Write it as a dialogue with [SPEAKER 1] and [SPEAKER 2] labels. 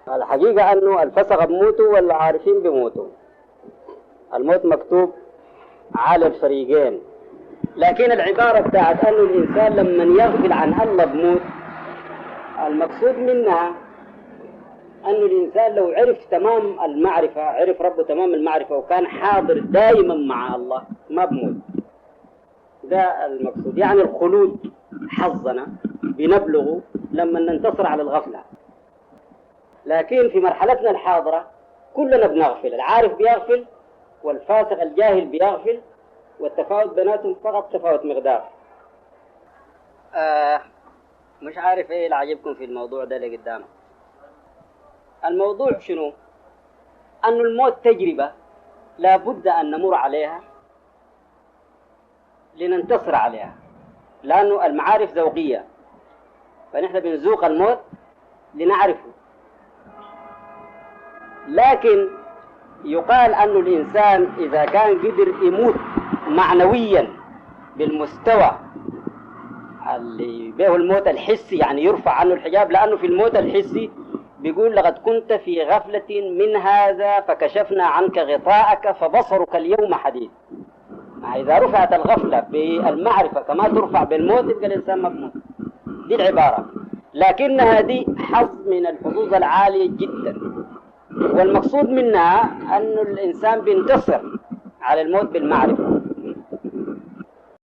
[SPEAKER 1] الحقيقة أنه الفسق بموتوا والعارفين بموتوا، الموت مكتوب على الفريقين. لكن العبارة بتاعت أنه الإنسان لما يغفل عن الله بموت، المقصود منها أنه الإنسان لو عرف تمام المعرفة، عرف ربه تمام المعرفة وكان حاضر دائما مع الله ما بموت. ده المقصود، يعني الخلود حظنا بنبلغه لما ننتصر على الغفلة. لكن في مرحلتنا الحاضرة كلنا بنغفل، العارف بيغفل والفاسق الجاهل بيغفل، والتفاوت بيناتهم فقط تفاوت مقدار. مش عارف ايه اللي عجبكم في الموضوع ده اللي قدام. الموضوع شنو؟ أن الموت تجربة لابد أن نمر عليها لننتصر عليها، لأنه المعارف ذوقية، فنحن بنذوق الموت لنعرفه. لكن يقال أن الإنسان إذا كان قدر يموت معنويا بالمستوى اللي به الموت الحسي، يعني يرفع عنه الحجاب، لأنه في الموت الحسي بيقول لقد كنت في غفلة من هذا فكشفنا عنك غطاءك فبصرك اليوم حديد. إذا رفعت الغفلة بالمعرفة كما ترفع بالموت يبقى الإنسان ما بموت. دي العبارة، لكنها دي حظ من الحظوظ العالية جدا، والمقصود منها أن الإنسان بينتصر على الموت بالمعرفة.